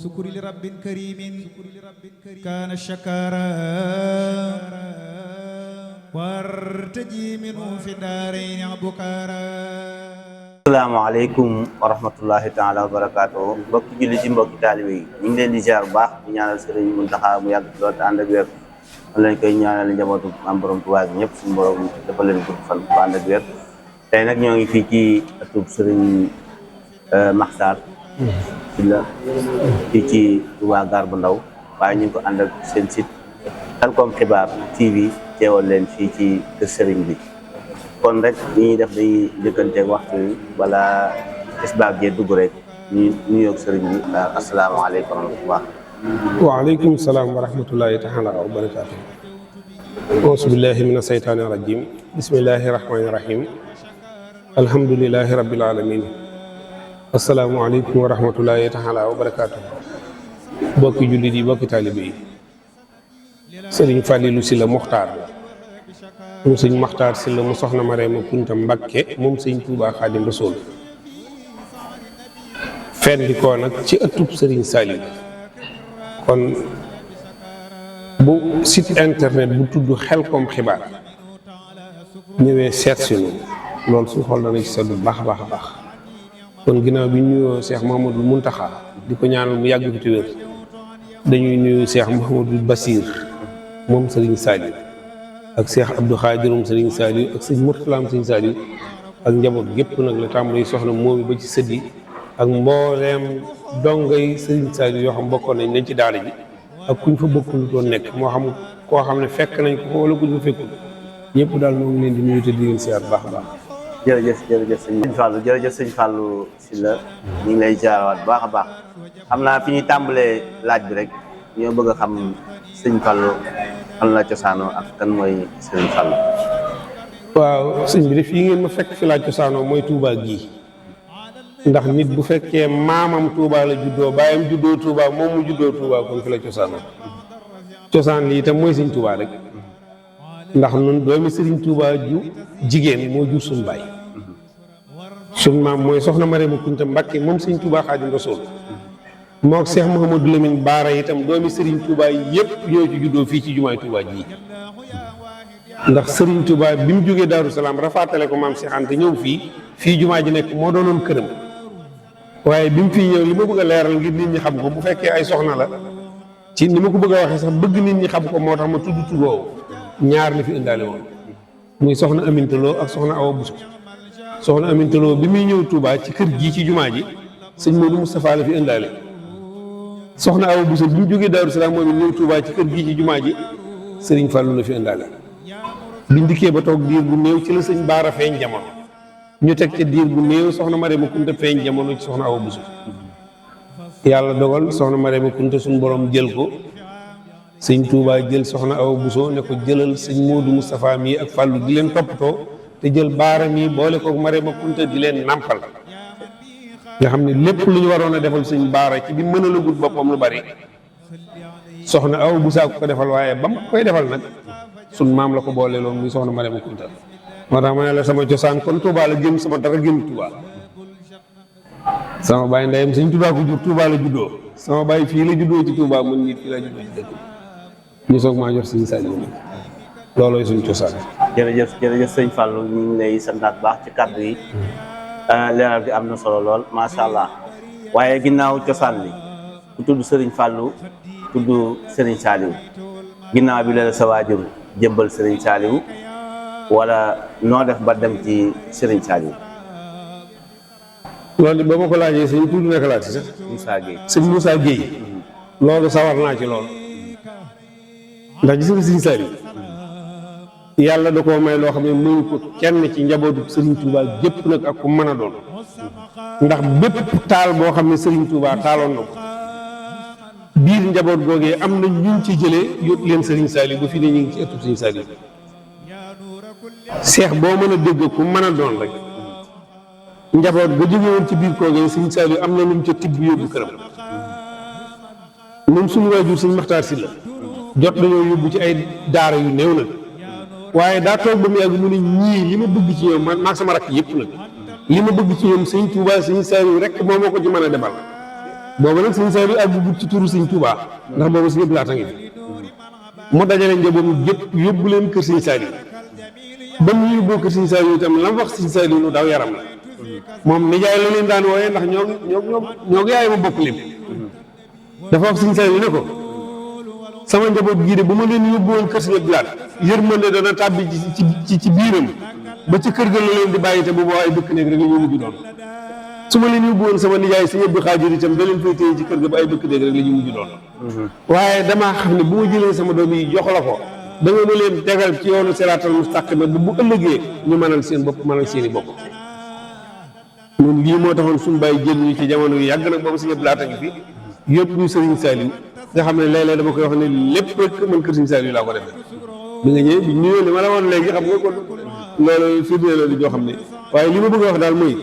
سكر لرب كريم كان شكارا وارتجي منه في الدارين بكارا. asalaamaaleykum wa rahmatullahi taala wa barakaatu mbokki julli ci mbokki taalibe yi ñu ngi leen di ziar bu baax di ñaanal Sëriñ Muntaxa mu yàgg lool te ànd ak wér man lañ koy ñaanal njabootu Maam Borom Tuubaa gi ñëpp suñu borom dafa leen gudd fan bu ànd ak wér. tey nag ñoo ngi fii ci atub Sëriñ Maxtaar Sylla fii ci Touba Gare bu Ndaw waaye ñu ngi ko ànd ak seen site Khelcom Xibaar TV teewal leen fii ci kër sëriñ bi. kon rek li ñuy def dañuy njëkkanteeg waxtu yi wala isbaab jee dugg rek ñu nuyoog sëriñ bi daal asalaamaaleykum wa rahmatullah. waaleykum salaam wa rahmatullahi taala wa barakaatu. auzu billahi mina seytaani rajim bismillahi rahmaani rahim alhamdulilahi rabbil alamin asalaamualeykum wa rahmatullahi taala wa barakaatu. bokki jullit yi bokki taalibe yi sëriñ Fallilou Sylla Muxtaar moom sëñ Maxtaar Sylla mu soxna Mareema Kunta Mbakke moom sëñ Tuubaa Xaadim Rasuul fendi koo nag ci ëttub sëriñ Saliou kon bu site internet bu tudd Khelcom Xibaar ñëwee seet si nu loolu suñu xool dana ci sedd bu baax a baax a baax kon ginnaaw bi ñu nuyoo Cheikh Mouhamadou Mountakha di ko ñaanal mu yàgg fi te wér dañuy nuyu Cheikh Mouhamadou Bassir moom sëriñ Saliou ak Cheikh Abdou Khadirum sëriñ Saliou ak sëñ Mourtalaam sëriñ Saliou ak njaboot gépp nag la tàmbali soxna moomi ba ci sët yi ak mbooleem dongay sëriñ Saliou yoo xam bokkoon nañ ci daara ji ak kuñ fa bokkul doon nekk moo xam koo xam ne fekk nañ ko wala kuñ fa fekkul ñëpp daal moo ngi leen di nuyu te di leen siyaar baax a baax. jërëjëf sëñ Fallou jërëjëf sëñ Fallou Sylla ñu ngi lay jaarawaat baax a baax xam naa fi ñuy tàmbalee laaj bi rek ñoo bëgg a xam sëñ Fallou fan la cosaanoo ak kan mooy sëriñ Fallou. waaw sëñ bi de fii ngeen ma fekk fi laa cosaanoo mooy Touba gii ndax nit bu fekkee maamam Touba la juddoo baayam juddoo Touba moom mu juddoo Touba kon fi la cosaanoo cosaan lii itam mooy sëñ Touba rek ndax nun doomi sëriñ Touba ju jigéen moo jur suñ baay suñ maam mooy soxna Mareema Kunta Mbakke moom sëñ Touba Xaadim Rasuul mook Cheikh Mouhamadou Lamine Baara itam doomi Serigne Touba yëpp ñoo ci juddoo fii ci jumaay Touba ji ndax Serigne Touba bi mu jógee Daaru Salaam rafaatale ko maam Cheikh Anta ñëw fii jumaa ji nekk moo doonoon këram waaye bi mu fii ñëw li ma bëgg a leeral ngir nit ñi xam ko bu fekkee ay soxna la ci ni ma ko bëgg a waxee sax bëgg nit ñi xam ko moo tax ma tudd tuddoo ñaar la fi indaale woon muy soxna Aminta Lo ak soxna Awa Bousso soxna Aminta Lo bi muy ñëw Touba ci kër gii ci jumaa ji sëñ Modou Moustapha la fi indaale soxna Awa Bousso bi mu jógee Daaru Salaam moom it ñëw Touba ci kër gii ci jumaa ji Serigne Fallou la fi indaale biñ dikkee ba toog diir bu néew ci la sëñ Baara feeñ jamono ñu teg ca diir bu néew soxna Mareema Kunta feeñ jamono ci soxna Awa Bousso yàlla dogal soxna Mareema Kunta suñu borom jël ko sëñ Touba jël soxna Awa Bousso ne ko jëlal sëñ Modou Moustapha mii ak Fallou di leen toppatoo te jël Baara mii boole ko Mareema Kunta di leen nàmpal nga xam ne lépp lu ñu waroon a defal sëñ Baara ci bi mën a la gudd boppam lu bari soxna Awa Bousso ko defal waaye ba mu koy defal nag sun maam la ko boole loon muy soxna Mareema Kunta moo tax ma ne la sama cosaan kon Touba la gën sama dara gën Touba sama baay ndeyam sëñ Touba ko jur Touba la juddoo sama baay fii la juddoo ci Touba mun nit fii la juddoo ci dëkk ñu soog maa jox sëñ Saliou loolooy suñ cosaan. jërëjëf sëñ Fallou ñu ngi lay santaat baax ci kàddu yi leeral gi am na solo lool macha allah waaye ginnaaw cosaan li ku tudd Serigne Fallou tudd Serigne Saliou ginnaaw bi la sa waajur jëbbal Serigne Saliou wala noo def ba dem ci Serigne Saliou. loolu ba ma ko laajee sëñ tudd naka laa ci sax. Moussa Gueye sëñ Moussa Gueye loolu sawar naa ci loolu ndax gis nga Serigne Saliou yàlla da koo may loo xam ne mënu ko kenn ci njabootu Serigne Touba gépp nag ak ku mën a doon ndax bépp taal boo xam ne Serigne Touba taaloon na ko biir njaboot googee am na ñu ci jëlee yóbbu leen Serigne Saliou ba fi ne ñu ngi ci ëttub Serigne Saliou seex boo mën a dégg ku mën a doon rek njaboot ba jóge woon ci biir koogee Serigne Saliou am na lu mu ca tibb yóbbu këram moom suñu waajur Serigne Maxtaar Sylla jot dañoo yóbbu ci ay daara yu néew nag waaye daa toog ba mu yàgg mu ne ñii li ma bëgg ci ñoom man maag sama rakk yëpp nag li ma bëgg ci ñoom sëñ Touba sëñ Saliou rek moo ma ko ci mën a defal booba nag sëñ Saliou àggugut ci turu sëñ Touba ndax booba sëñ Abdou Lahad a ngi fi mu dajale njabootu gépp yóbbu leen kër sëñ Saliou ba mu yóbboo kër sëñ Saliou itam la mu wax sëñ Saliou lu daw yaram la moom nijaay la leen daan wooyee ndax ñoo yaay ma bokk lépp dafa wax sëñ Saliou ne ko sama njaboot gii de bu ma leen yóbbu woon kër sëñ Abdou Lahad yërmande dana tàbbi ci biiram ba ci kër ga la leen di bàyyi te bu boobaa ay bëkk néeg rek la ñu mujj doon su ma leen yóbbu woon sama nijaay sëñ Abdou Khadir itam da leen fay téye ci kër ga ba ay bëkk néeg rek la ñu mujj doon waaye damaa xam ne bu ma jëlee sama doom yi jox la ko da nga ma leen tegal ci yoonu siraatal mustaqima ba bu ëllëgee ñu mënal seen bopp mënal seen i bopp ñun lii moo taxoon suñu bàyyi jël ñu ci jamono yu yàgg nag boobu sëñ Abdou Lahad a ngi fi yëpp ñu sëriñ Saliou nga xam ne léeg-léeg dama koy wax ne lépp rek man kër sëñ Saliou laa ko defee bi nga ñëwee bi ñëwee li ma la woon léegi xam nga ko loolu firnde la di joo xam ne waaye li ma bëgg a wax daal mooy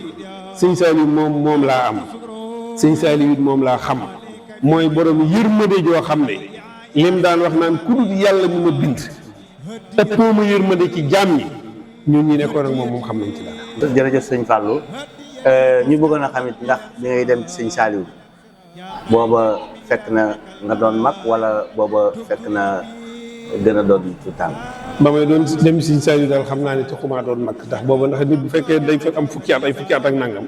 sëñ Saliou moom laa am sëñ Saliou it moom laa xam mooy borom yërmande joo xam ne lim daan wax naan ku dul yàlla mu ma bind ëppoo ma yërmande ci jaam ñi ñun ñi nekkoon ak moom xam nañ ci dara. jërëjëf sëñ Fallou ñu bëggoon a xamit ndax bi ngay dem ci sëñ Saliou booba fekk na nga doon mag wala booba fekk na gën a doon tout temps. ba may doon dem sëñ Saliou daal xam naa ne taxumaa doon mag ndax booba ndax nit bu fekkee day fekk am fukki at ak nangam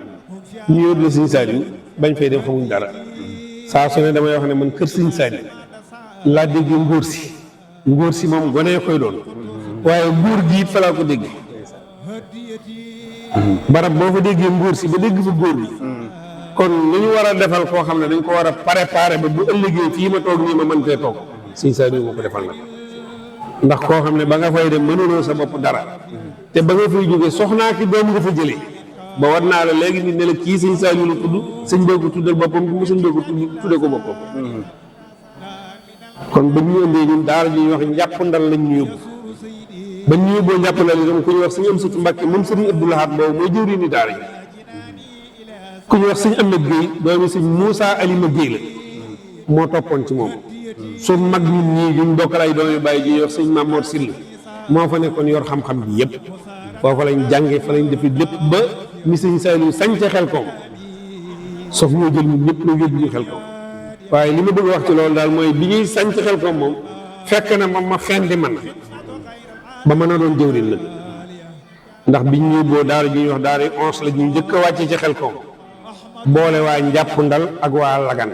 ñu yóbbu la sëñ Saliou bañ fay dem xamuñ dara saa su ne damay wax ne man kër sëñ Saliou laa dégg ngóor si moom gone koy doon waaye nguur gi it fa laa ko dégg barab boo fa déggee ngóor si ba dégg fa góor gi kon lu ñu war a defal koo xam ne dañ ko war a préparer ba bu ëllëgee fii ma toog nii ma mën fee toog sëñ Saliou moo ko defal nag ndax koo xam ne ba nga fay dem mënuloo sa bopp dara te ba nga fay jógee soxnaa ki doom nga fa jëlee ba war naa la léegi nit ne la kii sëñ Saliou la tudd sëñ bee ko tuddal boppam bu sëñ bee ko tudde ko boppam kon ba ñu indee ñun daara ñuy wax njàppandal lañ ñu yóbbu ba ñu yóbboo njàppandal itam ku ñuy wax sëñ Amsatu Mbàkke moom sëriñ Abdou Lahad boobu mooy jëwriñ ni daara ji ku ñuy wax sëñ Ahmed Guèye doomi sëñ Moussa Alima Guèye la moo toppoon ci moom su mag ñun ñii ñu bokkal ay doom yu bàyyi ji ñuy wax sëñ Mamour Syll moo fa nekkoon yor xam-xam bi yëpp foofa lañ jànge fa lañ defi lépp ba mi sëñ Saliou sañ ca Xelkom sof ñoo jël ñun ñëpp nag yóbbu ñu Xelkom waaye li ma bëgg a wax ci loolu daal mooy bi ñuy sañ ci Xelkom moom fekk na ma fendi man ba mën a doon jëwriñ nag ndax biñ ñu boo daara ji ñuy wax daara 11 la ñu njëkk a wàcce ci Xelkom boole waa Njàppandal ak waa Lagan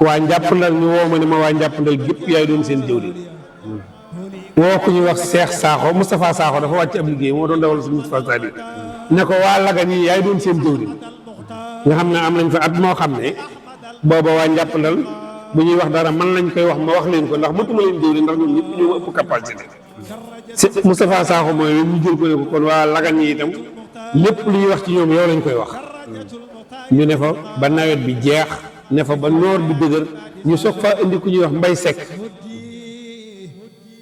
waa Njàppandal ñu woo ma ne ma waa Njàppandal gépp yaay doon seen jëwriñ woo ko ñuy wax Cheikh Sakho Moustapha Sakho dafa wàcc ab liggéey moo doon dawal si Moustapha Sadi ne ko waa Lagan yi yaay doon seen jëwriñ nga xam ne am nañ fa at moo xam ne booba waa Njàppandal bu ñuy wax dara man lañ koy wax ma wax leen ko ndax mëtuma leen jëwriñ ndax ñun ñëpp ñoo ëpp capacité Moustapha Sakho mooy ñu jël ko ne ko kon waa Lagan yi itam lépp lu ñuy wax ci ñoom yow lañ koy wax ñu ne fa ba nawet bi jeex ne fa ba noor bi dëgër ñu soog faa indi ku ñuy wax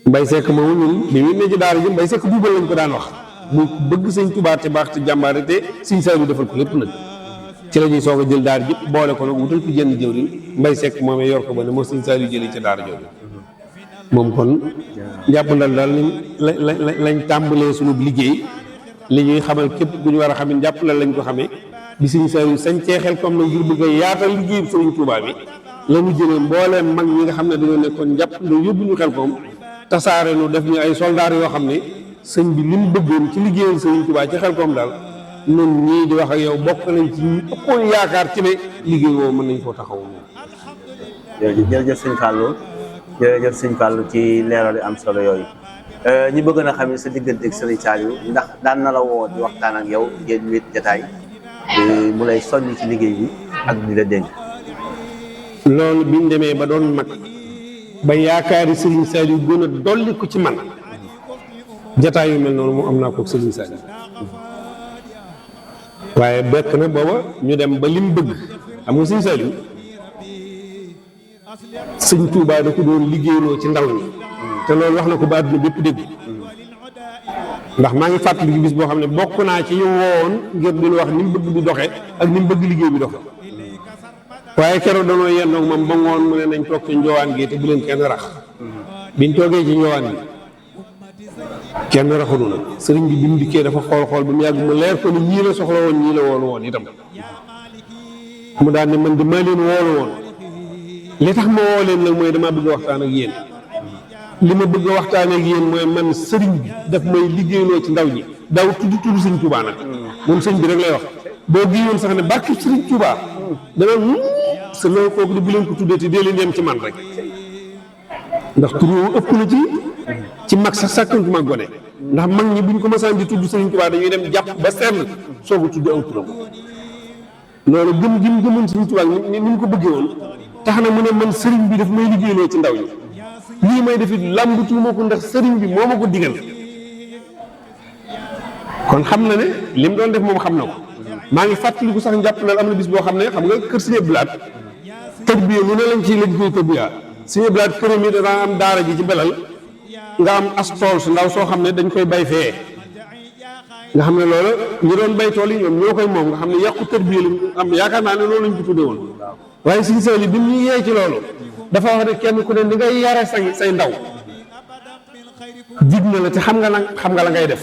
Mbay Sekk moomu ñun bi mu ne ci daara ji Mbay Sekk buubal lañ ko daan wax mu bëgg sëñ Tuubaa te baax te jàmbaare te sëñ Saliou defal ko lépp nag ci la ñuy soog a jël daara jëpp boole ko nag wutal ko jënd jëwriñ Mbay Sekk moomee yor ko ba ne moo sëñ Saliou jëlee ca daara jooju moom kon Njàppandal daal lañ tàmbalee suñu liggéey li ñuy xamal képp ku ñu war a xam ne Njàppandal lañ ko xamee bi sëñ Saliou sañ cee Xelkom nag ngir bëgg a yaatal liggéey sëriñ Tuubaa bi la ñu jëlee mbooleem mag ñi nga xam ne dañoo nekkoon Njàppandal yóbbu ñu Xelkom tasaare nu def ñu ay soldaar yoo xam ne sëñ bi li mu bëggoon ci liggéeyal sëriñ Tuubaa ci Xelkom daal ñun ñii di wax ak yow bokk nañ ci ñu ëppoon yaakaar ci ne liggéey woowu mën nañ koo taxaw moom. jërëjëf sëñ Fallou jërëjëf sëñ Fallou ci leeral yu am solo yooyu ñu bëgg na xam ne sa diggante ak sëriñ Saliou ndax daan na la woo di waxtaan ak yow ngeen wéet jataay mu lay soññ ci liggéey bi ak di la dénk. loolu biñ demee ba doon mag ba yaakaari sëriñ Saliou gën a dolli ko ci man jataay yu mel noonu mu am naa ko sëriñ Saliou waaye bekk na booba ñu dem ba lim bëgg xam nga sëriñ Saliou sëñ Touba da ko doon liggéeyloo ci ndaw ñi te loolu wax na ko ba àdduna bépp dégg ndax maa ngi fàttali bis boo xam ne bokk naa ci ñu woon ngir di wax ni mu bëgg di doxe ak ni mu bëgg liggéey bi doxe waaye keroog danoo yendoog moom ba ngoon mu ne nañ toog ci njoowaan gi te bu leen kenn rax biñ toogee ci njoowaan gi kenn raxunu nag sëriñ bi mu dikkee dafa xool ba mu yàgg mu leer ko ni ñii la soxla woon ñii la woon itam mu daan ne man de maa leen woolu woon li tax ma woo leen nag mooy damaa bëgg a waxtaan ak yéen li ma bëgg a waxtaan ak yéen mooy man sëriñ bi daf may liggéeyloo ci ndaw ñi daaw tudd sëñ Touba nag moom sëñ bi rek lay wax boo giyoon sax ne barke sëriñ Touba dana sa loolu kooku di bu leen ko tuddee te dee leen yem ci man rek ndax turu ëpp na ci mag sax sàkkantuma gone ndax mag ñi buñ ko mësaan di tudd sëriñ Touba dañuy dem jàpp ba sell soogu tudd aw turam loolu gëm gëmoon sëriñ Touba ni mu ko bëggee woon tax na mu ne man sëriñ bi daf may liggéeyloo ci ndaw ñi lii may defit làmbatuuma ko ndax sëriñ bi moo ma ko digal kon xam na ne li mu doon def moom xam na ko maa ngi fàttaliku sax njàpp na am na bis boo xam ne xam nga kër Sëñ Abdou Lahad tërbiya lu ne lañ ciy lañ koy tërbiya Sëñ Abdou Lahad këram yi danaa am daara ji ci belal nga am as tool su ndaw soo xam ne dañ koy bay fee nga xam ne loolu ñu doon bay tool yi ñoom ñoo koy moom nga xam ne yàqu tërbiya li am yaakaar naa ne loolu lañ ko tuddee woon waaye Sëñ Saaliw bi mu ñuy yee ci loolu dafa wax ne kenn ku ne ni ngay yare say ndaw jig na la te xam nga la ngay def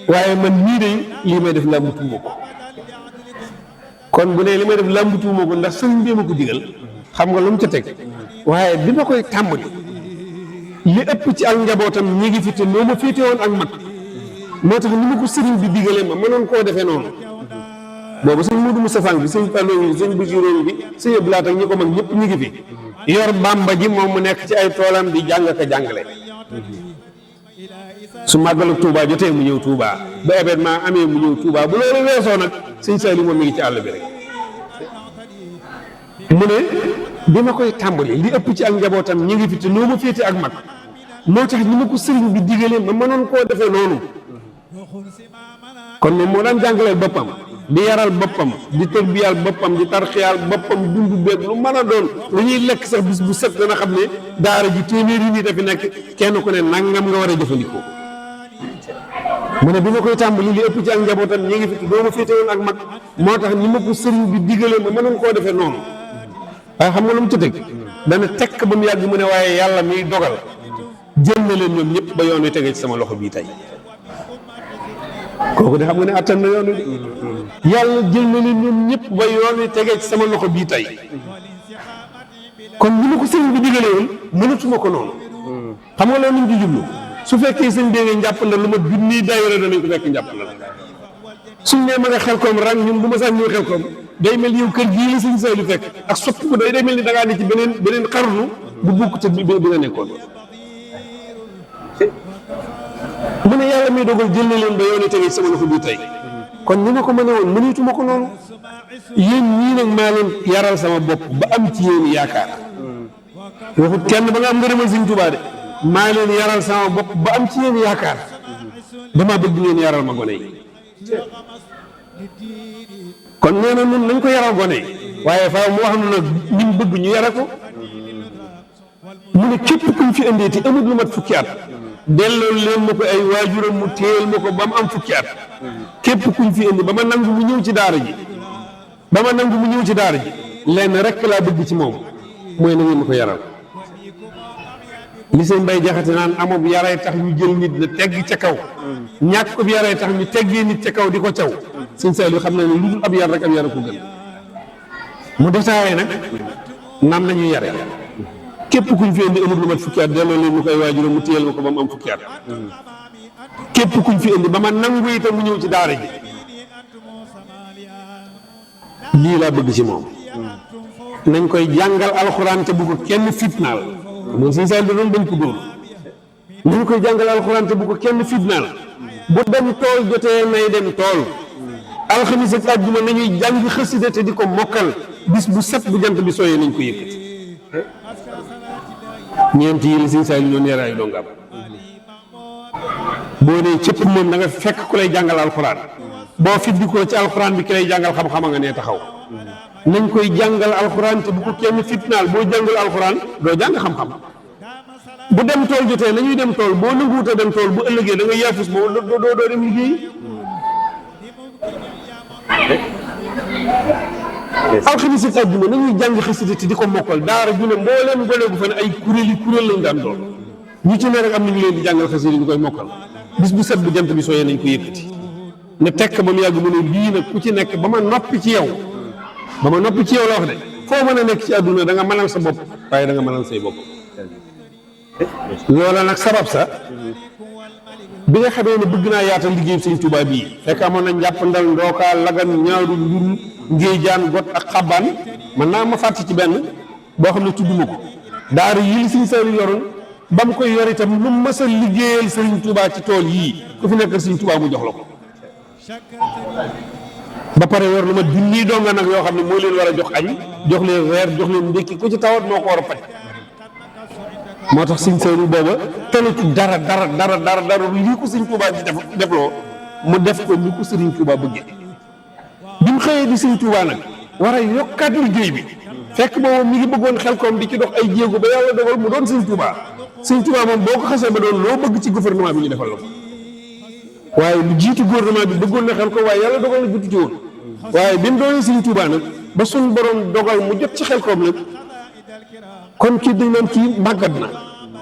waaye man nii de lii may def làmbatuuma ko kon bu ne li may def làmbatuuma ko ndax sëriñ bi ma ko digal xam nga lu mu ca teg waaye bi ma koy tàmbali li ëpp ci ak njabootam ñi ngi fi te noo ma féete woon ak mag moo tax ni ma ko sëriñ bi digalee ma mënoon koo defee noonu boobu sëñ Modou Moustapha bi sëñ Fallou bi sëñ Basiru bi sëñ Abdou Lahad ak ñi ko mag ñëpp ñi ngi fi yor bàmba ji moom mu nekk ci ay toolam di jàng ka jàngale su màggalu Touba jotee mu ñëw Touba ba événement amee mu ñëw Touba bu loolu weesoo nag sëñ Saaliw moom mi ngi ci àll bi rek mu ne bi ma koy tàmbali li ëpp ci ak njabootam ñi ngi fi te noo ma féete ak mag moo tax ni ma ko sëriñ bi digalee ma mënoon koo defee noonu kon moom moo daan jàngaleel boppam di yaral boppam di tërbiyal boppam di tarxiyaal boppam dundu beeg lu mën a doon lu ñuy lekk sax bis bu set dana xam ne daara ji téeméeri nit a fi nekk kenn ku ne nangam nga war a jëfandikoo mu ne bi ma koy tàmbali li ëpp ci ak njabootam ñi ngi fi doo ma féete woon ak mag moo tax ni ma ko sëriñ bi digalee ma mënoon koo defee noonu waaye xam nga lu mu ci teg dana tekk ba mu yàgg mu ne waaye yàlla miy dogal jël na leen ñoom ñëpp ba yoon wi tege ci sama loxo bii tey kooku de xam nga ne attan na yoon wi de yàlla jël na leen ñoom ñëpp ba yoon wi tege ci sama loxo bii tey kon ni ma ko sëriñ bi digalee woon mënatuma ko noonu xam nga loolu ñu ci jublu su fekkee sëñ bi nga njàpp na lu ma junniy daayira danañ ko fekk njàpp na suñ nee ma nga xel koom rang ñun bu ma sax ñëw xel koom day mel ni yow kër gii la sëñ Saaliw fekk ak soppi ko day mel ni da ngaa ne ci beneen xarnu bu bukk te bi nga nekkoon mu ne yàlla muy dogal jël na leen ba yoon tege sama loxo bii tey kon ni ma ko mënee woon mëneetuma ko noonu yéen ñii nag maa leen yaral sama bopp ba am ci yéen yaakaar waxut kenn ba nga am ngërëmal Sëñ Tuubaa de maa leen yaral sama bopp ba am ci yéen yaakaar dama bëgg ngeen yaral ma gone yi kon nee na nun nañ ko yaral gone yi waaye faaw mu wax nu nag ñi mu bëgg ñu yare ko mu ne képp kuñ fi indeeti amul lu mat fukki at delloo leen ma ko ay waajuram mu téel ma ko ba mu am fukki at képp kuñ fi indi ba ma nangu mu ñëw ci daara ji lenn rek laa bëgg ci moom mooy na ngeen ma ko yaral li seen Mbay Jaxate naan amob yaray tax ñu jël nit na tegg ca kaw ñàkk ko yaray tax ñu teggee nit ca kaw di ko caw sëñ Saaliw xam na ne lu dul ab yar rek ab yar ko gën mu détaillé nag nan nañu yare képp kuñ fi indi amul lu mat fukki at delloo leen mu koy waajuram mu téyel ma ko ba mu am fukki at képp kuñ fi indi ba ma nangu itam mu ñëw ci daara ji lii laa bëgg ci moom nañ koy jàngal alxuraan te bu ko kenn fitnaal moom sëñ Saaliw doon bañ ko dóor nañ koy jàngal alxuraan te bu ko kenn fitnaal bu dem tool jotee nay dem tool alxamis ak àjjuma nañuy jàng xasida te di ko mokkal bis bu set bu jant bi sooyee nañ ko yëkkati ñeent yi la sëñ Saaliw ñoo neera ay dongam boo dee cëpp moom da nga fekk ku lay jàngal alxuraan boo fiddi ko ci alxuraan bi ki lay jàngal xam-xama nga nee taxaw nañ koy jàngal alxuraan te bu ko kenn fitnaal boo jàngal alxuraan doo jàng xam-xam bu dem tool jotee nañuy dem tool boo nanguwut a dem tool bu ëllëgee da nga yaafus boo doo dem liggéey alxamis ak àjjuma nañuy jàng xasida te di ko mokkal daara ju ne mbooleem gone gu fa ne ay kuréel lañ daan doon ñu ci ne rek am nañu leen di jàngal xasida ñu koy mokkal bis bu set bu jant bi sooyee nañ ko yëkkati ne tekk ba mu yàgg mu ne lii nag ku ci nekk ba ma noppi ci yow ba ma noppi ci yow la wax de foo mën a nekk ci àdduna da nga mënal sa bopp waaye da nga mënal say bopp loola nag sabab sa bi nga xamee ne bëgg naa yaatal liggéeyu sëñ Tuubaa bii fekk amoon na njàpp ndal ndookaa lagan ñaaru nduru ngéejaan got ak xabaan man naa ma fàtt ci benn boo xam ne tudduma ko daara yi li sëñ Saliou yoroon ba mu koy yor itam lu mës a liggéeyal sëriñ Tuubaa ci tool yii ku fi nekk sëriñ Tuubaa mu jox la ko ba pare yor lu ma junniy donga nag yoo xam ne moo leen war a jox añ jox leen reer jox leen ndékki ku ci tawat moo ko war a faj moo tax sëñ Saliou booba talatu dara lii ko sëñ Tuubaa di defloo mu def ko ni ko sëriñ Tuubaa bëggee bi mu xëyee di sëñ Tuubaa nag war a yokkaat liggéey bi fekk boobu mi ngi bëggoon Xelkom di ci dox ay jéego ba yàlla dogal mu doon sëñ Tuubaa moom boo ko xasee ba doon loo bëgg ci gouvernement bi ñu defal la ko waaye lu jiitu gouvernement bi bëggoon na Xelkom waaye yàlla dogal na jotu ci woon waaye bi mu doonee sëñ Tuubaa nag ba suñ borom dogal mu jot ci Xelkom nag kon kii dañ naan kii màggat na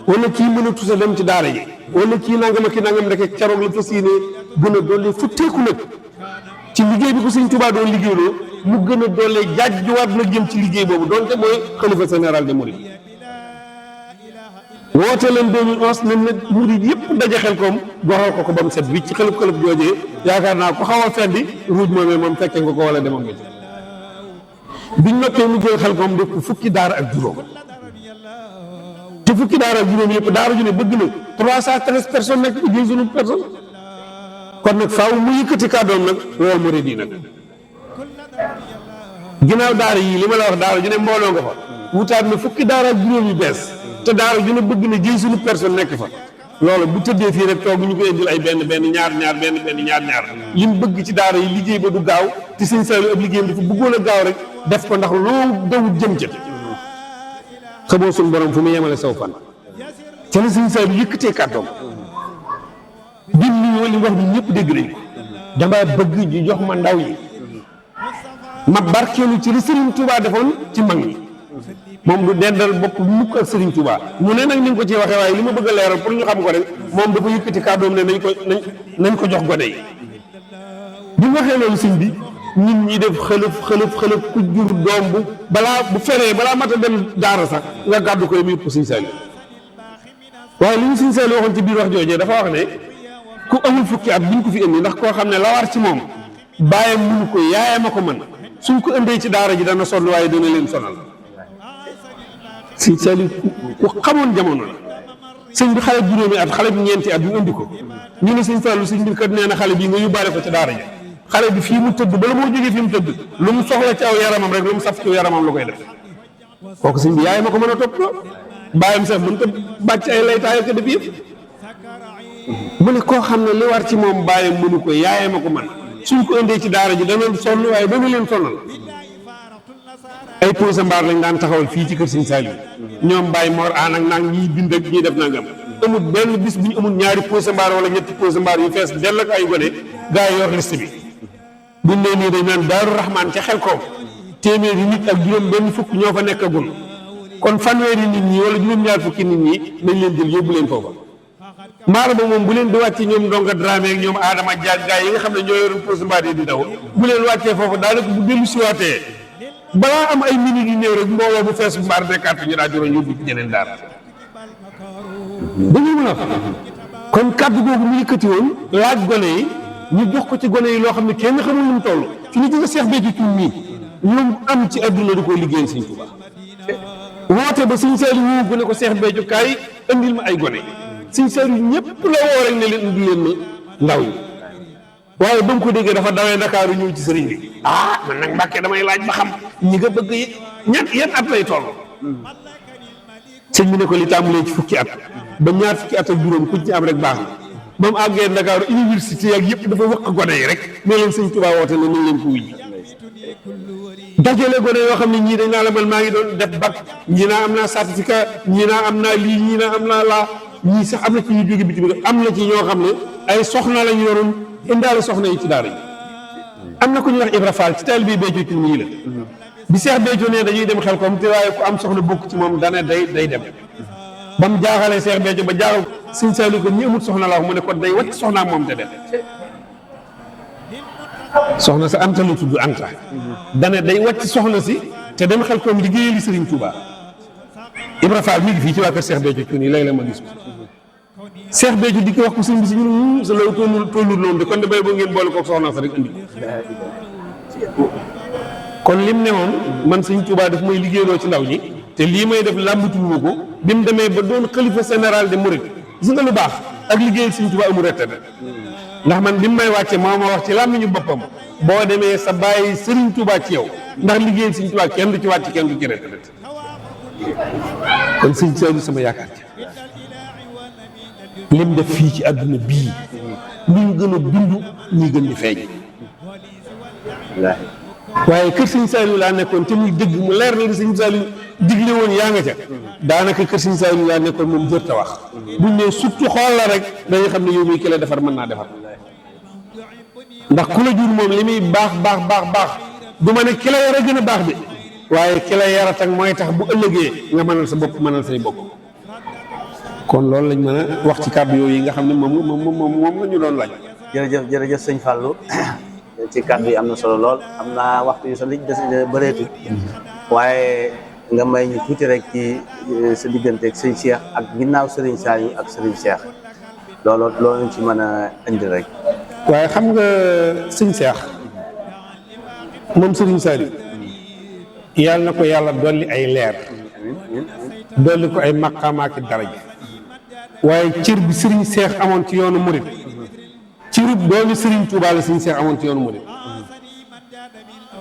wala kii mënatu sa dem ci daara ji wala kii nangam ak kii nangam rek keroog la fas yéene gën a dolli futteeku nag ci liggéey bi ko sëñ Tuubaa doon liggéeyloo mu gën a dolli jaajjuwaat nag jëm ci liggéey boobu donte mooy xalifa général des mourides woote leen 2011 nañ ne murid yëpp daje Xelkom goxal ko ba mu set wi ci xelub joojee yaakaar naa ko xaw a feddi ruuj moom fekkee nga ko wala demam nga ci biñ noppee mu jël Xelkom def ko fukki daara ak juróom te fukki daara ak juróom yëpp daara ju ne bëgg na 313 personnes nekk liggéey sunu personne kon nag faaw mu yëkkati kàddoom nag loolu murid yi nag ginnaaw daara yii li ma la wax daara ju ne mbooloo nga fa wutaat na fukki daara ak juróom yu bees te daara ju ne bëgg na jëy sunu personne nekk fa loolu bu tëddee fii rek toog ñu koy indil ay benn ñaar li mu bëgg ci daara yi liggéey ba du gaaw te sëñ Saliou ab liggéeyam dafa bëggoon a gaaw rek def ko ndax loo dawut jëm ca xamoo suñu borom fu mu yemale saw fan ca la sëñ Saliou yëkkatee kàddoom dim li ñoo li wax ni ñëpp dégg nañ ko dama bëgg ñu jox ma ndaw yi ma barkeelu ci li Serigne Touba defoon ci mag ñi moom du dendal bopp mukk ak Serigne Touba mu ne nag ni nga ko ci waxee waaye li ma bëgg a leeral pour ñu xam ko rek moom dafa yëkkati kàddoom ne nañ ko jox gone yi bi mu waxee loolu sëñ bi nit ñi def xëlëf ku jur doom bu feree balaa mat a dem daara sax nga gàddu ko mu yëpp ko sëñ Saliou waaye li ñu sëñ Saliou waxoon ci biir wax joojee dafa wax ne ku amul fukki at buñ ko fi indi ndax koo xam ne la war ci moom bàyyam mënu ko yaayam a ko mën suñ ko indee ci daara ji dana sonn waaye dana leen sonal sëñ Saliou ku xamoon jamono la sëñ bi xale juróomi at xale bi ñeenti at ñu indi ko ñu ne sëñ Fallou sëñ bi kat nee na xale bii nga yóbbaale ko ci daara ji xale bi fii mu tëdd bala moo jógee fii mu tëdd lu mu soxla ci aw yaramam rek lu mu saf ci aw yaramam la koy def kooku sëñ bi yaayam a ko mën a topp loo bàyyam sax mën ta bàcc ay laytaay ak def yëpp mu ne koo xam ne li war ci moom bàyyam mënu ko yaayam a ko mën suñ ko indee ci daara ji dana sonn waaye dana leen sonal ay pose mbaar lañ daan taxawal fii ci kër Sëñ Saliou ñoom Baye Mor aan ak nang ñiy bind ak ñiy def nangam amul benn bis bu ñu amul ñaari pose mbaar wala ñetti pose mbaar yu fees dell ak ay gone gaa yi yor liste bi buñ nee nii dañ naan Daaru Rahman ca Xelkom téeméeri nit ak juróom benn fukk ñoo fa nekkagul kon fanweeri nit ñi wala juróom-ñaar fukki nit ñi nañ leen jël yóbbu leen foofa mbaar ba moom bu leen di wàcce ñoom Ndonga Dramé ak ñoom Adama Diagne gaa yi nga xam ne ñoo yoroon pose mbaar yi di daw bu leen wàccee foofu daanaka bu dellu siwaatee balaa am ay minutes yu néew rek mbooloo bu fees mbaar nekkaat ñu daa juróom yóbbu ci ñeneen daara dañu mën a kon kàddu googu mu yëkkati woon laaj gone yi ñu jox ko ci gone yi loo xam ne kenn xamul lu mu toll fi ñu jóge Seex Béthio Thioune mii lu mu am ci adduna di ko liggéeyal Sëñ Tuubaa woote ba Sëñ Saliou woo ko ne ko Seex Béthio kaay andil ma ay gone Sëñ Saliou ñëpp la woo rek ne leen indi leen ma ndaw ñi waaye ba mu ko déggee dafa dawee Ndakaaru ñëw ci sëriñ bi man nag Mbàkke damay laaj ba xam ñi nga bëgg yan at lay toll sëñ bi ne ko li tàmbalee ci fukki at ba ñaar fukki at ak juróom ku ci am rek baax na ba mu àggee Ndakaaru université ak yëpp dafa wëq gone yi rek ne leen Sëñ Tuubaa woote ne nañ leen ko wuy dajale gone yoo xam ne ñii dañ naa la man maa ngi doon def bac ñii naa am naa certificat ñii naa am naa lii ñii naa am naa laa ñii sax am na ci ñu jóge bitim réew am na ci ñoo xam ne ay soxna lañu yoroon indaale soxna yi ci daara yi am na ku ñuy wax Ibra Fall ci taalibe bi Béthio Thioune ñii la bi Seex Béthio ne dañuy dem Xelkom te waaye ku am soxna bokk ci moom dana day dem ba mu jaaxalee Seex Béthio ba jaaxal Sëñ Saliou ko ñi amul soxna la wax mu ne ko day wàcc soxnaam moom te dem soxna sa Anta la tudd Anta dane day wàcc soxna si te dem xel koom liggéeyali Serigne Touba Ibra Fall mi ngi fii ci waa kër Cheikh Béthio Thioune yi léeg-léeg ma gis ko Cheikh Béthio di ko wax ko sëñ bi si ñun sa law tollul noonu de kon de bay boo ngeen boole kook soxna sa rek andi ko kon lim ne woon man sëñ Touba daf may liggéeyloo ci ndaw ñi te lii may def làmbatuwuma ko bi mu demee ba doon xalifa général de Mouride gis nga lu baax ak liggéeyal sëñ Touba amul rette ndax man bi mu may wàcce moo ma wax ci làmmiñu boppam boo demee sa bàyyi Serigne Touba ci yow ndax liggéeyal sëñ Touba kenn du ci wàcc kenn du ci rette kon sëñ Saliou sama yaakaar ci lim def fii ci àdduna bii ñu gën a dund ñuy gën di feeñ waaye kër sëñ Saliou laa nekkoon te muy dëgg mu leer na li sëñ Saliou digle woon yaa nga ca daanaka kër sëñ Saliou laa nekkoon moom jër ta wax buñ ne surtout xool la rek dañuy xam ne yow muy ki la defar mën naa defar ndax ku la jur moom li muy baax du ma ne ki la yar a gën a baax bi waaye ki la yar a tag mooy tax bu ëllëgee nga mënal sa bopp mënal say bopp kon loolu lañ mën a wax ci kàddu yooyu yi nga xam ne moom la ñu doon laaj. jërëjëf sëñ Fallou ci kàddu yi am na solo lool xam naa waxtu yu sa liñ des bëreetu waaye nga may ñu tuuti rek ci sa diggante ak sëñ Cheikh ak ginnaaw Serigne Saliou ak Serigne Cheikh loolu ci mën a indi rek. waaye xam nga sëñ Cheikh moom Serigne Saliou yàlla na ko yàlla dolli ay leer dolli ko ay maqaama ak daraja waaye cër bi Serigne Cheikh amoon ci yoonu Mouride cërub doomi Serigne Touba la Serigne Cheikh amoon ci yoonu Mouride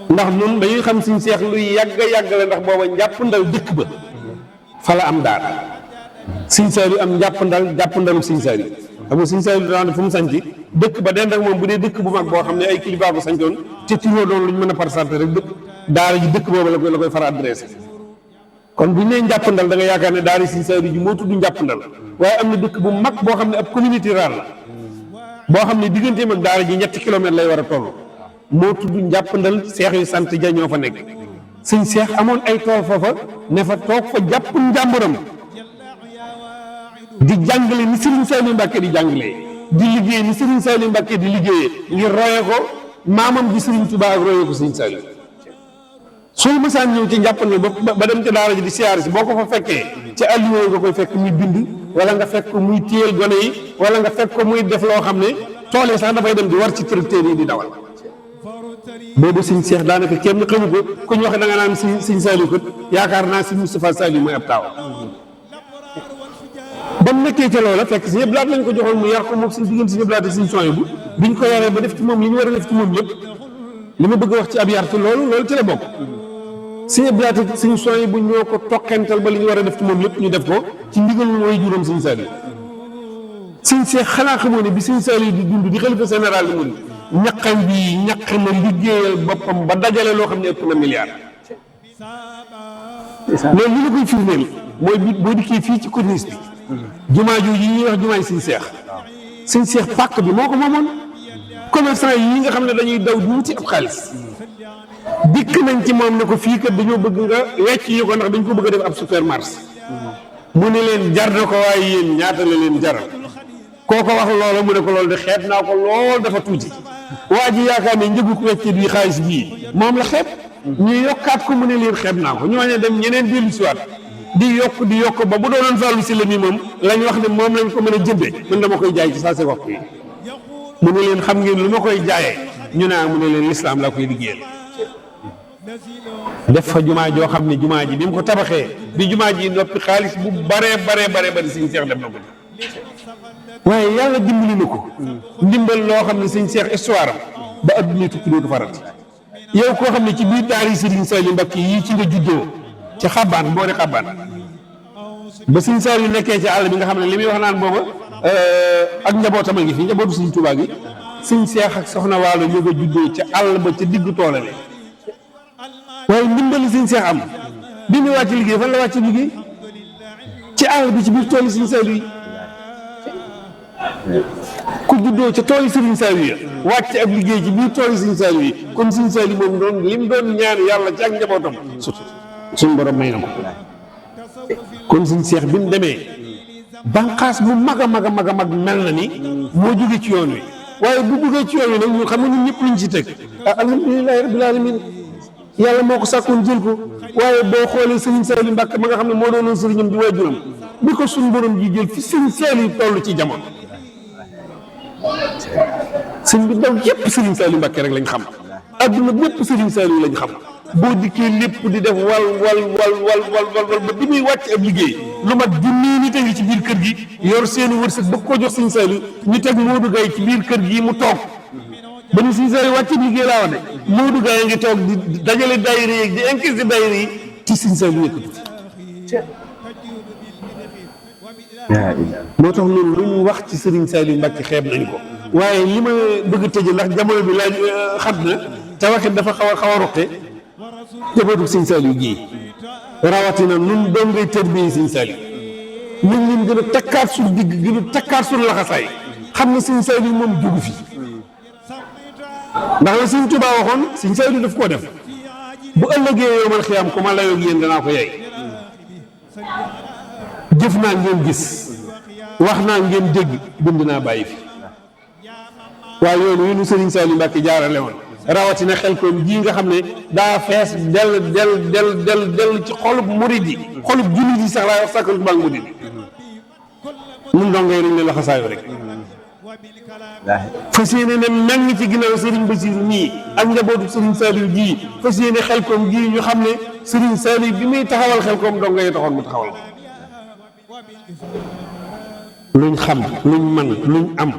ndax ñun dañuy xam Serigne Cheikh luy yàgg la ndax booba njàppandal dëkk ba fa la am daara Serigne Saliou am jàppandalu Serigne Saliou xam nga Serigne Saliou daan fu mu sanc dëkk ba dend ak moom bu dee dëkk bu mag boo xam ne ay kilifa ko sancoon te turoo doon lu ñu mën a parsanté rek dëkk daara ji dëkk boobu la koy fara adressé kon bu ñu nee njàppandal da nga yaakaar ne daara Serigne Saliou ji moo tudd njàppandal waaye am na dëkk bu mag boo xam ne ab communauté rurale la boo xam ne digganteem ak daara ji 7 kilomètres lay war a toll moo tudd njàppandal seex yu sant ja ñoo fa nekk sëñ Seex amoon ay tool foofa ne fa toog fa jàpp njàmburam di jàngale ni Serigne Saliou Mbacké di jàngalee di liggéey ni Serigne Saliou Mbacké di liggéeyee ngir roye ko maamam di Serigne Touba ak roye ko Serigne Saliou sooy mësaan ñëw ci njàppandal ba dem ci daara ji di siyaare si boo ko fa fekkee ci alluwa nga koy fekk muy bind wala nga fekk ko muy téyel gone yi wala nga fekk ko muy def loo xam ne tool yi sax dafay dem di war ci tracteur yi di dawal boobu sëñ Cheikh daanaka kenn xamu ko ku ñu wax da nga naan sëñ Saliou kat yaakaar naa si Moustapha Saliou mooy ab taaw ba mu nekkee ca loola fekk si ñëpp laat lañ ko joxoon mu yar ko moom suñ diggante si ñëpp laata suñ son yi bu biñ ko yaree ba def ci moom li ñu war a def ci moom yëpp li ma bëgg a wax ci ab yar ci loolu ci la bokk si ñëpp laata suñ son yi bu ñoo ko toqental ba li ñu war a def ci moom lépp ñu def ko ci ndigalul mooy juróom sëñ Saliou sëñ Cheikh xanaa xamoo ne bi sëñ Saliou di dund di xalifa général di murid ñaqam bi ñaq na liggéeyal boppam ba dajale loo xam ne ëpp na milliard loolu li la koy firndeel mooy boo dikkee fii ci corniche bi jumaa jooju yi ñuy wax jumaay sëñ Cheikh pàkk bi moo ko moomoon commerçant yi nga xam ne dañuy daw di wuti ab xaalis dikk nañ ci moom ne ko fii kat dañoo bëgg nga wecc yi ko ndax dañ ko bëgg a def ab supermarché mu ne leen jar na ko waaye yéen ñaata la leen jaral kooko wax loola mu ne ko loolu de xeeb naa ko lool dafa tuuti waa ji yaakaar ne njëgu ko weccit bi xaalis bii moom la xeeb ñu yokkaat ko mu ne leen xeeb naa ko ñooñu dem ñeneen dellu siwaat di yokk ba bu doonoon Fallou si la mi moom lañ wax ne moom lañ ko mën a jënde man dama koy jaay ci saa si waxtu yi mu ne leen xam ngeen lu ma koy jaayee ñu ne mu ne leen lislaam laa koy liggéeyal def fa jumaa joo xam ne jumaa ji bi mu ko tabaxee bi jumaa ji noppi xaalis bu baree bari sëñ Cheikh def na ko waaye yàlla dimbali na ko ndimbal loo xam ne sëñ Cheikh histoire am ba adduna tukki dootu farat yow koo xam ne ci biir daari Serigne Saliou Mbacké yii ci nga juddoo ci xabaan boori xabaan ba sëñ Saliou nekkee ci àll bi nga xam ne li muy wax naan booba ak njabootam a ngi fi njabootu sëñ Touba gi sëñ Cheikh ak soxna Waalo ñu ko juddoo ca àll ba ca diggu toolale waaye ndimbali sëñ Cheikh am bi muy wàcc liggéey fan la wàcc liggéey ci àll bi ci biir tool yi sëñ Saliou yi ku juddoo ca tool yi Serigne Saliou yi wàcc ab liggéey ci biir tool yi Serigne Saliou yi kon Serigne Saliou moom doon lim doon ñaan yàlla ci ak njabootam suñu borom may na ko kon Serigne Cheikh bi mu demee banqaas bu mag a mag mel na ni moo jóge ci yoon wi waaye bu duggee ci yoon wi nag ñun xam nga ñun ñëpp luñ ci teg alhamdulilahi rabbil alamin yàlla moo ko sàkkoon jël ko waaye boo xoolee Serigne Saliou Mbacke ma nga xam ne moo doonoon sëriñam di waajuram bi ko suñu borom ji jël fi Serigne Saliou toll ci jamono sëñ bi ndaw yëpp Serigne Saliou Mbacke rek lañ xam adduna bépp Serigne Saliou lañ xam boo dikkee lépp di def wal ba bi muy wàcc ab liggéey lu mat junni nit a ngi ci biir kër gi yor seeni wërsëg bëgg koo jox Serigne Saliou ñu teg Modou Gaye ci biir kër gi mu toog ba ñu Serigne Saliou wàcc liggéey laa wax de Modou Gaye ngi toog di dajale daayira yi di encaisser daayira yi ci Serigne Saliou yëkkati moo tax loolu lu ñu wax ci Serigne Saliou Mbacke xeeb nañ ko waaye li ma bëgg a tëje ndax jamono bi laaj xat na te waxit dafa xaw a roqe jabootu Serigne Saliou gi rawatina nun doom ngay tër bi Serigne Saliou nañ leen gën a takkaat suñu digg gën a takkaat suñu laxasaay xam ne Serigne Saliou moom jógu fi ndax la Serigne Touba waxoon Serigne Saliou daf koo def bu ëllëgee yow man xiyaam ku ma layoog yéen danaa ko yey jëf naa ngeen gis wax naa ngeen dégg bind naa bàyyi fi waaye yoonu wi nu Serigne Saliou Mbacke jaarale woon rawatina Xelkom ji nga xam ne daa fees del ci xolub murid yi xolub jullit yi sax laay wax sàkkal baag murid yi mun dongay nañ ne la xasaayu rek fas yéene ne mel ni ci ginnaaw Serigne Bassirou nii ak njabootu Serigne Saliou ji fas yéene Xelkom ji ñu xam ne Serigne Saliou bi muy taxawal Xelkom dongay taxoon mu taxawal luñ xam luñ man luñ am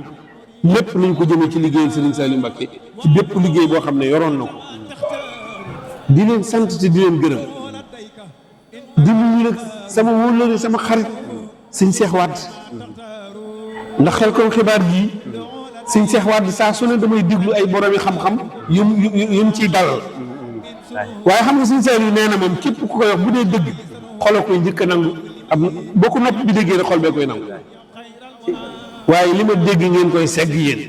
lépp luñ ko jëmee ci liggéeyal Serigne Saliou Mbacke ci bépp liggéey boo xam ne yoroon na ko di leen sant te di leen gërëm di nuyu nag sama wóllëre sama xarit sëñ Cheikh Wade ndax Xelkom xibaar gii sëñ Cheikh Wade saa su ne damay diglu ay borom yi xam-xam yum ciy dalal waaye xam nga sëñ Saliou nee na moom képp ku koy wax bu dee dëgg xolo koy njëkk a nangu am boo ko nopp bi déggee rek xol bee koy nangu waaye li ma dégg ngeen koy segg yéen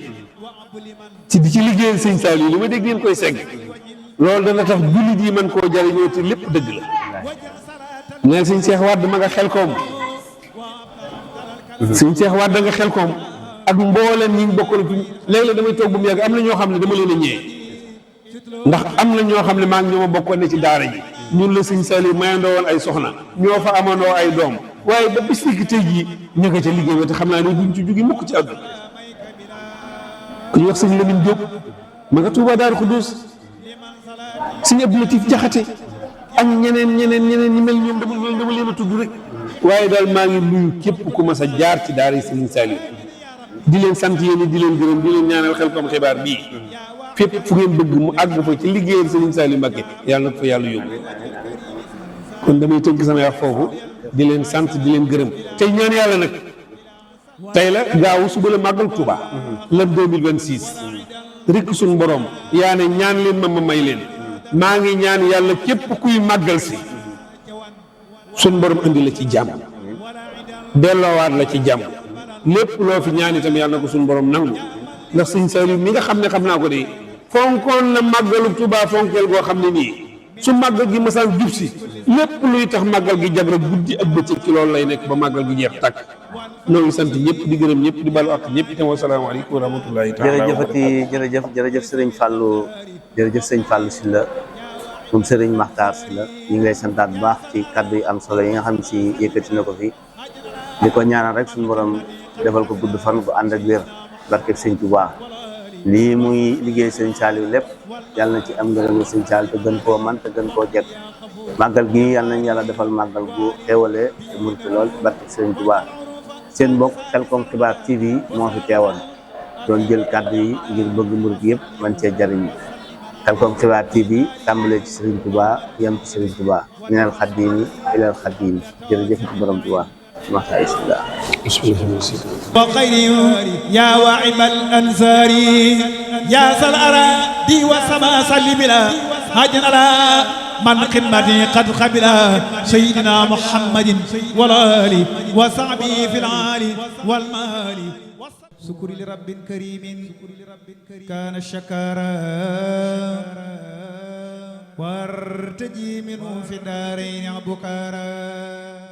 ci di ci liggéeyal sëñ Saliou li ma dégg ngeen koy segg loolu dana tax jullit yi mën koo jariñoo te lépp dëgg la neel sëñ Cheikh Wade ma nga Xelkom sëñ Cheikh Wade nga Xelkom ak mbooleem ñi bokkal fi léeg-léeg damay toog bu mu yàgg am na ñoo xam ne dama leen a ñëwee ndax am na ñoo xam ne maa ngi ñoo ma bokkoon ne ci daara ji ñun la sëñ Saliou mayandoo woon ay soxna ñoo fa amandoo ay doom waaye ba bis ni ki tey jii ñu nga ca liggéey ba te xam naa ne duñ ci jóge mukk ci àdduna ku ñu wax sëñ Lamine Diop ma nga Touba Daaru Xudoos sëñ Abdou Latif Jaxate ak ñeneen ñi mel ñoom dama leen a tudd rek waaye daal maa ngi nuyu képp ku mas a jaar ci daara yi sëñ Saliou di leen sant yéen di leen gërëm di leen ñaanal Xelkom xibaar bii fépp fu ngeen bëgg mu àgg fa ci liggéeyal Serigne Saliou Mbacke yàlla na ko fa yàlla yóbbu kon damay tënk samay wax foofu di leen sant di leen gërëm tey ñaan yàlla nag tey la gaawu suba la màggal Touba la 2026 rek suñ borom yaa ne ñaan leen ma may leen maa ngi ñaan yàlla képp kuy màggal si suñ borom andi la ci jàmm delloowaat la ci jàmm lépp loo fi ñaan itam yàlla na ko suñ borom nangu ndax sëñ Saliou mi nga xam ne xam naa ko de fonkoon na màggalu Touba fonkeel goo xam ne nii su màggal gi masaan jub si lépp luy tax màggal gi jag rek guddi ak bëccëg ci loolu lay nekk ba màggal gi jeex tàkk noo ngi sant ñëpp di gërëm ñëpp di balu ak ñëpp itam wasalaamaaleykum wa rahmatullahi taala jërëjëf Serigne Fallou jërëjëf sëñ Fallou Sylla moom Serigne Makhtar Sylla ñu ngi lay santaat bu baax ci kaddu yi am solo yi nga xam si yëkkati na ko fi di ko ñaanal rek suñu borom defal ko gudd fan bu ànd ak wér barke sëñ Touba lii muy liggéey sëñ Saliou lépp yàlla na ci am ngërëm sëñ Saliou te gën koo man te gën koo jekk màggal gi yàlla nañ yàlla defal màggal bu xéwalee te murit lool barke sëñ Touba seen mbokk Xelkom xibaar TV moo fi teewoon doon jël kàddu yi ngir bëgg murit yëpp man cee jariñ Xelkom xibaar TV tàmbalee ci Serigne Touba yem ci Serigne Touba minal xaddiimi ilal xaddiimi jërëjëf ci borom Touba وخير يا واعب الأنصار يا سل أرادي وسما صلي بلا هاجن على من خدمتي قد قبلا سيدنا محمد والآل وصحبه في العالي والمال شكر لرب كريم كان الشكارا وارتجي منه في الدارين بكارا